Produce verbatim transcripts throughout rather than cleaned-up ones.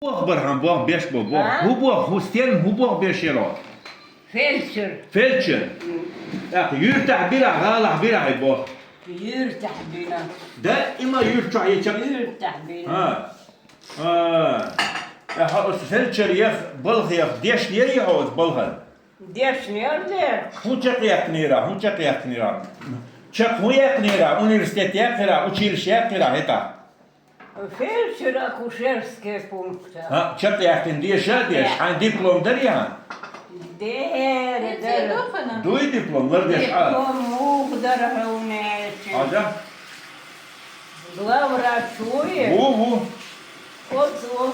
Бох бар хьан, бох беш бо, бох. А? ХӀун бох, хӀун стен, хӀун бох беш яро? Фельдшер. Фельдшер. М. ТӀаккха юьртахь бирахь, гӀалахь бирахь и бох? Юьртахь бина. Да, има юьрт чохь йича? Юьртахь бина. А. А. ТӀаккха оцу фельдшер ех, балха ех, дешнера хьо оцу балхана? Дешнера де. ХӀун чекхъяьккхинера, хӀун чекхъяьккхинера? Чекх хӀун яьккхинера? Университет яьккхира, училище яьккхира, хӀета? Фельдшер акушерский пункт. ХӀа, чекхъяьккхина деша а деш, хьайн диплом дарий хьан? Дера, дера. Дуй диплом, лардеш а? Диплом муха дара хьуна аьлча. Хьажа? Главврач вуй? Ву, ву. Оцу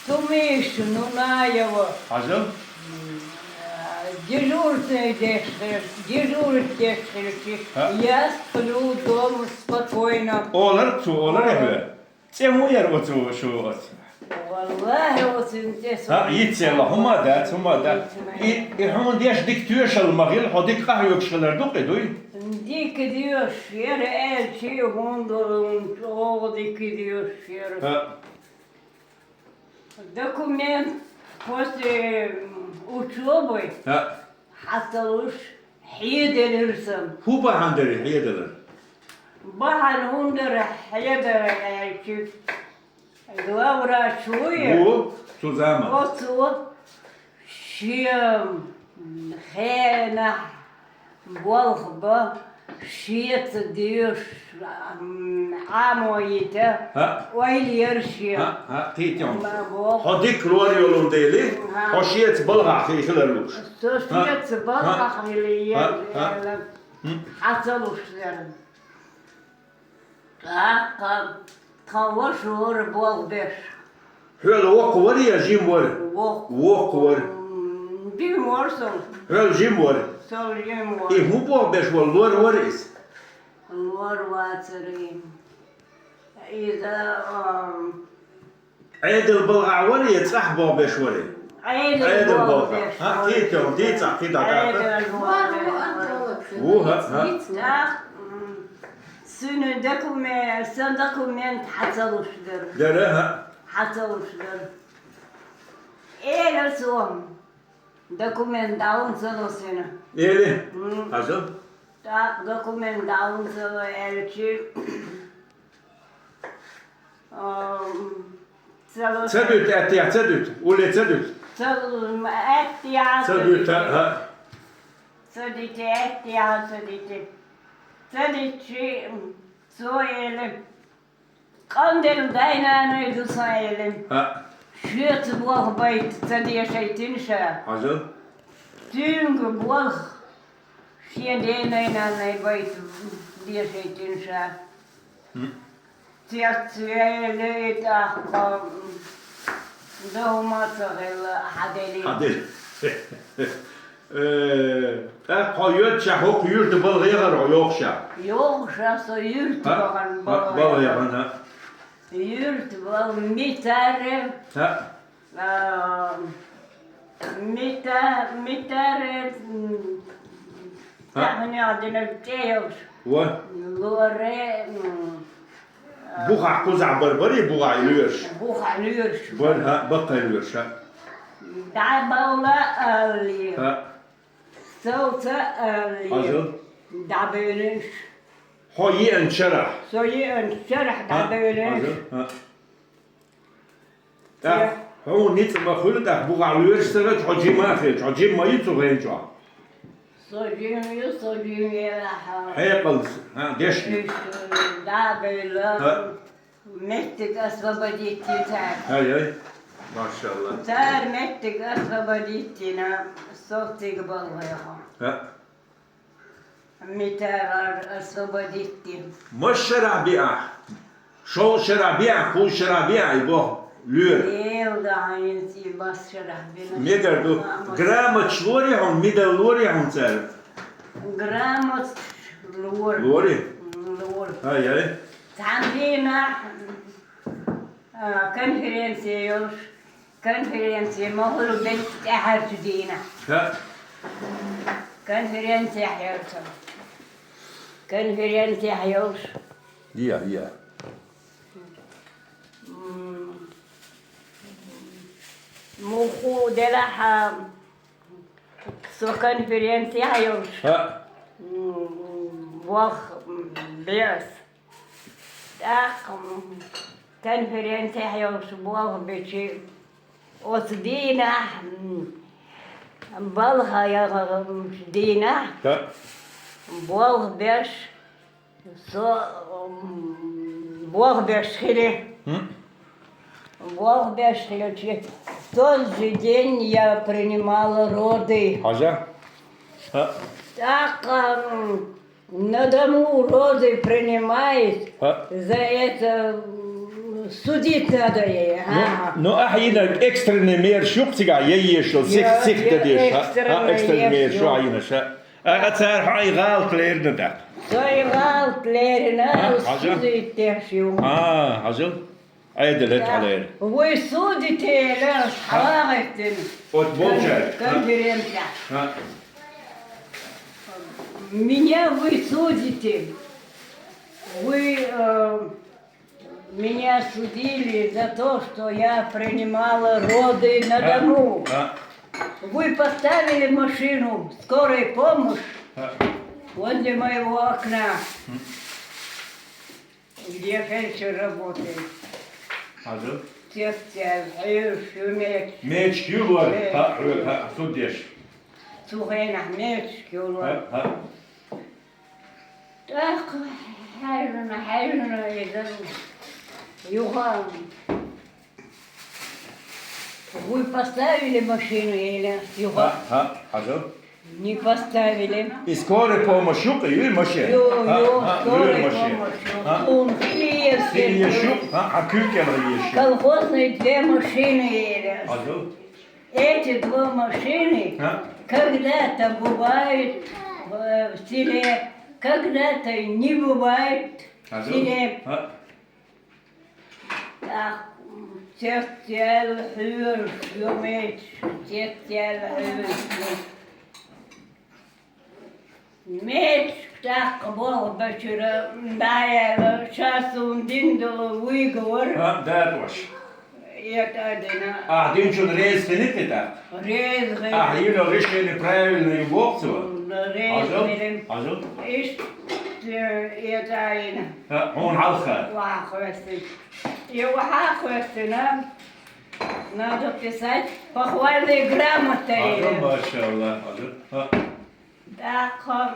Тумиш Нунаева. Хьажа? Дежурный деш хир, дежурить деш хир чи. ХӀа. Я сплю дома спокойно. Олар цо, олар хӀу. ЦӀе хӀун яра оцу шу оцу? Валлахи, оцу цӀе со. ХӀа, йицъелла, хӀума дац, хӀума дац. И, и хьуна деш дика тоьшалла ма хила, хьо дика къахьоьгуш хилар ду кхи, дуй? Дика доьшуш яра аьлчи, хӀунда чӀогӀа дика доьшуш яра. ХӀа. Документ после, м, учёбы хьа ца луш, хьеделира сан. ХӀун бахьана дара хьеделар? Бахьана хӀун дара хьедар аьлча, главврач вуй? Ву, цу заман. Оцо шен хенахь болх бан, шеца доьшуш, м, Ӏамо йита, хӀа, ойла яра шен. ХӀа, хӀа, кхетий хьуна. Ма боху. Хьо дика лор йолун дели, хӀа, хьо шеца балхахь хи хилар луш. Со, хӀа, шеца балхахь хила, хӀа, хӀа, хӀа, аьлла, хӀм, хьа ца луш дара. ТӀаккха тхан ваша вара болх беш. Хьоьла воккха вара я жима вара? Воккха. Воккха вара. М, жима вара со. Хьоьла жима вара? Со жима вара. И хӀун болх беш вара, лор вара иза? Лор вацара. Иза, ам, Ӏедал балхахь вара я цӀахь болх беш вара? Ӏедал балхахь. Ӏедал балхахь. ХӀа, кхетий хьуна, дийцахь кхидӀа тӀаккха. Ӏедал балхахь. Ву, хӀа, хӀа. ТӀаккха, м, суна докумен-, сан документ хьа ца луш дара. Дара, хӀа. Хьа ца луш дара. Эла цо, документ дӀа хӀунда ца ло суна. Эли? М. Хьажал? ТӀаккха документ дӀа хӀунда ца ло аьлчи, ам, ца ло. Ца дуьту, аьттехьа ца дуьту, улле ца дуьту. Ца ло, аьттехьа ца дуьту. Ца дуьту, хӀа. Ца дите, аьттехьа ца дите. Ца дичи, цо эли. Къанделла дай-нанай ду сан, эли. ХӀа. Шеца болх байта ца дешийтина ша. Хьажал? Цуьнга болх шен денай-нанай байта дешийтина ша. М. Цец вели тӀаккха, м, дов ма ца хилла, хьадели. Хьадели. Э, тӀаккха хьо йоьдучехь хӀокху юьрта бала гӀехара хьо йохуша? Йохуша со юьрта бахана бала гӀехана. Юьрта бала митаре. ХӀа. А, мита-, митаре, м, хӀа. Таханехь динарг тӀе йолуш. Ва. Лоре, м, Бухахь кхузахь бар барий, бухахь лоьраш? Бухахь лоьраш. Бар, хӀа, баккхий лоьраш, хӀа. ДӀабала алли. ХӀа. Совца алли. Хьажал? ДӀабевлаш. Хьо еанчу шарахь? Со еанчу шарахь, хӀа, дӀабевлаш. Хьажал? ХӀа. ТӀаккха хьуна ницкъ ма хуьлу, тӀаккха бухахь лоьраш ца хилча, хьо жима а хилча, хьо жима ма ю цу хенчохь? Со жима ю, со жима елахь. Хьекъалца, хӀа, деш ю. Иштта, да, бевлла. ХӀа. Меттиг освободить йина цара. Ай, ай. Машалла. Цара меттиг освободить йина, со цига балхахь. ХӀа. Митарар освободить йина. Масса шарахь беа ахь? ШолгӀа шарахь беа ахь, кхузткъа шарахь беа ахь, и боху лоьра? Эл да хьайна цӀий масса шарахь бина. Мегар ду. Грамоташ лорий хьуна, медал лорий хьуна цара? Грамоташ лора. Лорий? М, лора. Ай, ай. Цхьана дийнахь, а, конференция йолуш, конференция ма хуьлу, беттан тӀаьхьарчу дийнахь. ХӀа. Конференцехь йолуш. Конференцехь йолуш. Я, я. М. Муху делахь, а, со конференци хьайолуш. ХӀаъ. М, вах, м, бес. ТӀаккха, м, конференци хьайолуш болх бичи. Оцу дийнахь, м, балха, м, дийнахь. ХӀаъ. Болх беш, Со, м, болх беш хили. ХӀм? Болх беш хилчи, в тот же день я принимала роды. Хьажа? ХӀаъ. ТӀаккха, м, на дому роды принимает, ХӀаъ. За это, м, судить надо ей. Ну, Ага. ну, ахь йина экстренный мераш ю-кх цигахь, я еш йолу, сих, Я, сих я дан деш, хӀаъ? Экстренный ХӀаъ, экстренный мераш мераш ю ю. Ахь йина, ша. А, а цара хьо и гӀалат лерина тӀаккха? Со и гӀалат лерина, А, хьажа. Судить деш ю. А, хьажал. Ӏедал хӀета Да. хьалера. Вы судите, Элиас, А. хьалагӀаьттина. От болчаьрга. Кон-, конференция. А. Меня вы судите. Вы, э, Меня судили за то, что я принимала роды на А, дому. а. Вы поставили машину скорой помощи А. возле моего окна, М. где фельдшер работает. Хьажа? Тетя, хьуьйраш ю меч. Мечик ю вара? Меч. ХӀаъ, хьоьга, хӀаъ, суд деш. Цу хенахь мечик ю вара. ХӀаъ, хӀаъ. ТӀаккха хьаьжна, хьаьжна иза юха. Вы поставили машину, Элиас, юха? ХӀаъ, хӀаъ, хьажал. Не поставили. И скорая помощь ю-кх, ю машина? Ю, ХӀаъ, ю, хӀаъ, скорая помощь ю. ХӀаъ. Тхуна хи еш ю-кх, хӀаъ, хьан куьг кӀелхьа еш ю. Колхозные две машины, Элиас. Хьажал. Эти два машины А? когда-то бывают в, в селе, когда-то не бывают в А, селе. А? Так, тетя хьуьраш ю меч, тетя хьуьраш ю. Мечик тӀаккха болх бечуьра, дӀаяьлла, ша суна дина долу выговор. А, датӀош. Я тӀадина. Ахь динчунна реза хилира те тӀаккха? Реза хилира. Ахь йина решение правильно ю боху цо? М, реза Хьажал? хилира. Хьажал? Иштта, я тӀаина. А, хьуна хьалха? Ваха хьоьстина. Я ваха хьоьстина. Надо писать похвальные грамоты. Хьажал, машалла, хьажал. А. ТӀаккха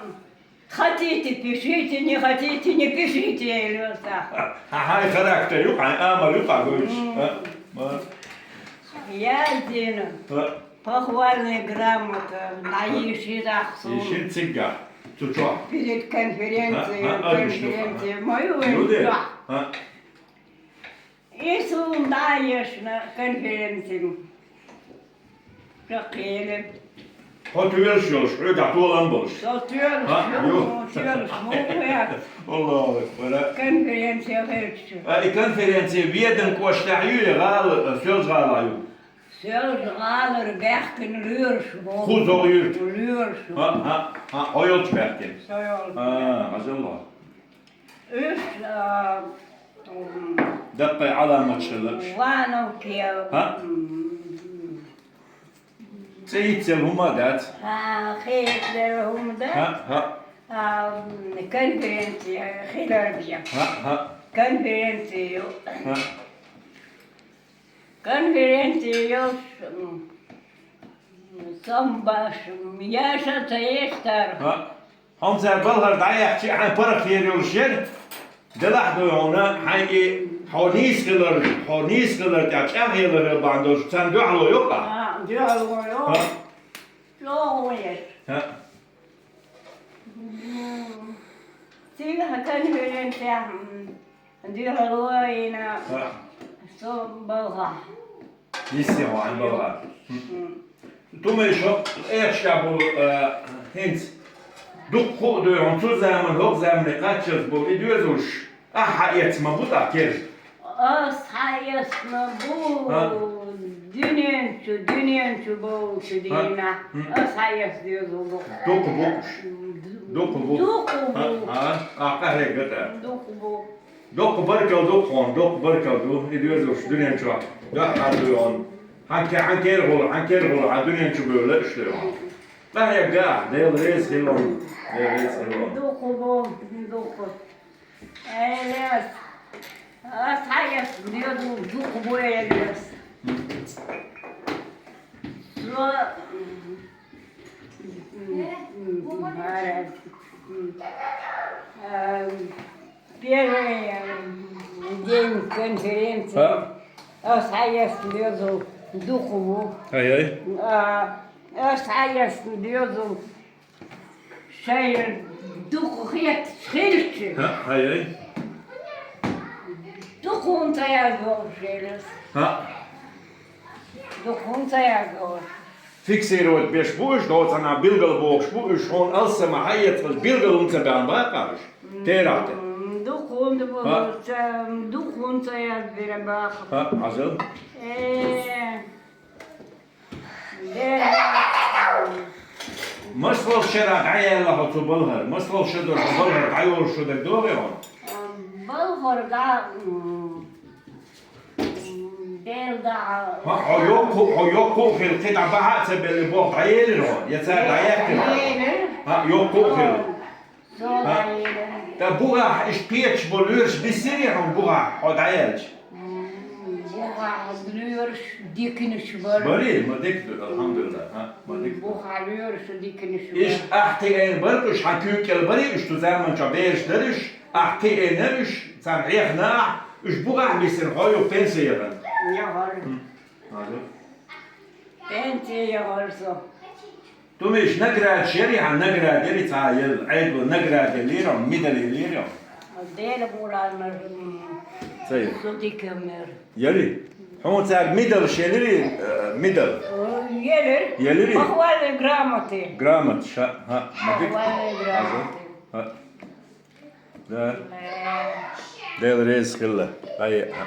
хотите, пишите, не хотите, не пишите, Элиас. Хьан хьайн характер ю, хьайн амал ю, хьан гойтуш. М. А, ма. Яздина. А. Похвальная грамота, дӀайийшира ахь суна. Йийшира цигахь, цу чохь. Перед конференцией, А, а, а, конференция. Ма ю вайн чохь. А. И суна дӀа а ешна конференци. Чаккхе. Хьо тоьлуш йолуш, хьоьгахь толам болуш. Со тоьлуш А, ю, ю. Тоьлуш муха яц. Аллаху акбар. Конференция хилча. А, и конференция Веданан кӀоштахь ю я гӀала, Соьлжа-ГӀалахь ю? Соьлжа-ГӀалара баьхкина лоьраш бу. Кхуза юьрта? Лоьраш бу. А, а, а, хьо йолчу баьхкина? Со йолчу. А, хьажал. Уьш, а, м, Даккхий Ӏаламаташ хилла уьш. Вановке, ХӀаъ? м, ЦӀе йицъелла хӀума а дац? ХӀаъ, хетарелла хӀума дац? ХӀаъ, хӀаъ. А, м, конференция хилар бен. ХӀаъ, хӀаъ. Конференция ю. ХӀаъ. Конференция йолуш, м, самбаш, м, яша ца естар. ХӀаъ. Хьо цара балхара дӀаяьккхича, хьайн паргӀат хир йолуш яра. Делахь дуй хьуна, хьайн и хьо нийса хилар, хьо нийса хилар тӀехь чӀагӀъелар бахьана долуш, царна дуьхьало йо-кх ахь? А, дуьхьало йо. ХӀаъ. ЧӀогӀа веш. ХӀаъ. М, цигахь конференцехь, м, дуьхьало йина ХӀаъ. Со балхахь. Йисте хьо хьайн балхахь. М. Тумайша, хӀокху тӀехьашкахь болу, а, хӀинца дуккха а дуй хьуна, цу заман, хӀокху замане кхаччалц болу и доьзалш, ахьа хьаэцна ма бу тӀаккха кера? Ас хьаэцна бу, А? дуьнен чу, дуьнен чу болчу А? дийнахь. М. Ас хьаэцна доьзал бу. Дукха бу уьш. Дукха бу. Дукха бу. А, а, ахь къахьегна тӀаккха. Дукха бу. Доккха баркалла ду хьуна, доккха баркалла ду. И доьзалш дуьнен чохь дуьххьара дуй хьуна. Хьан ке-, хьан кера гӀолла, хьан кера гӀолла, хьан дуьнен чу бевлла иштта ваха. Дала реза хилла, Дала реза хилла. Дукха бу, дукха. Элес, ас хьаэс дезу дукха бу, Элес. Со, м, м, м, м, первый день конференции. А? Ас хьаэс дезу дукха бу. Ай-яй. А, ас хьаэс дезу шайн дукха хеташ хилча. А, ай-яй. Дукха хӀунда ца яздеш, Элес? А? Дукха хӀунда ца яздеш? Фиксировать беш бу уж, доцана билгал бохуш бу уж, хьуна алсама хьаэцалаш билгал хӀунда ца баьхна бакъахь уж. Терахь тӀе. М, дукха хӀунда бу, а? Ца, дукха хӀунда ца яздира баха. А, хьажал. Э, Дела. Масала шера дӀаяьлла хьо цу балхара? Масала шера долу балхара дӀайолуш шу дерг догӀий хьуна? Балхара дӀа, м, Дела дӀа. Ма, хьо йоккху-, хьо йоккху а хилла, кхин дӀа бахьа а ца белли, боху дӀаелира хьо, я цара дӀаяьккхира? Елира. Ма, йоккху а хилла. Со дӀаелира. ТӀа бухахь иштта кхеташ болу лоьраш биссирий хьуна бухахь хьо дӀаяьлча? М, бухахь лоьраш, диканаш бара. Барий? Ма дика ду, алхьамдулиллахӀ. Ха, ма дика ду. Бухахь лоьраш, диканаш бара. Иштта ахь кхиийна бара уьш, хьан куьйга кӀел барий уьш, цу заманчохь бераш дара уьш, ахь кхиийна уьш, царна Ӏехна ахь, уьш бухахь биссина хьо юха пенсий яхана? Яхара. Хм. Алло. Пенсий яхара со. Тумиш наградаш ярий хьан, награда ярий цхьа а елла? Ӏедало награда елира хьуна, медаль елира хьуна? Дела бураннар, м, ца ю. Со дика мер. Ярий? Хьуна цара медалш елирий, э, медаль? Э, елир. Елирий? Похвальные грамоты. Грамота, ша, ха, ма дика. Похвальные грамоты. Ха. Да. Э. Дела реза хилла. Ай, ха.